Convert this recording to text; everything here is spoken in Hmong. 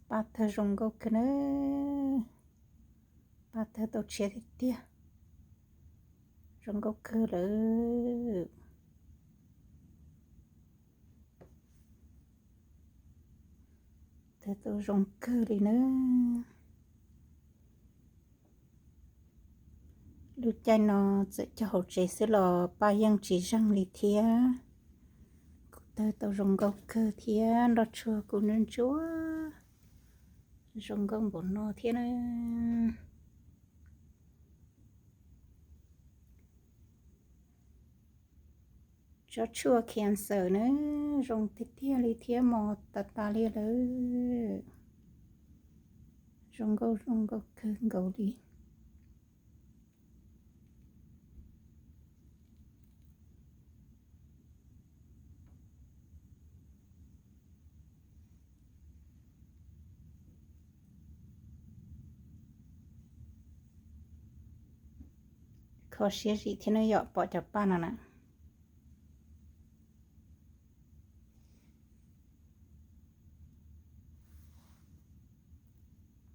Paj tawg zoo nkauj kawg na. Paj tawg tau tshiab tiag tiag. Zoo nkauj kawg lawm. Tawg tau zoo kawg li na. Lub caij no txawm cog hauv tsev xwb los paj yeej tsis zeeg li thiab. Kuj tawg tau zoo nkauj kawg thiab, nroj tsuag kuj ntsuab ntsuab zoo nkauj npaum no thiab na. Tsob tshuaj khiav xawm na, zoo tiag tiag li thiab, mos tas tas li lawm. Zoo nkauj zoo nkauj kawg nkaus li. Kho siab zim thiab na yom, pom cov paj no na.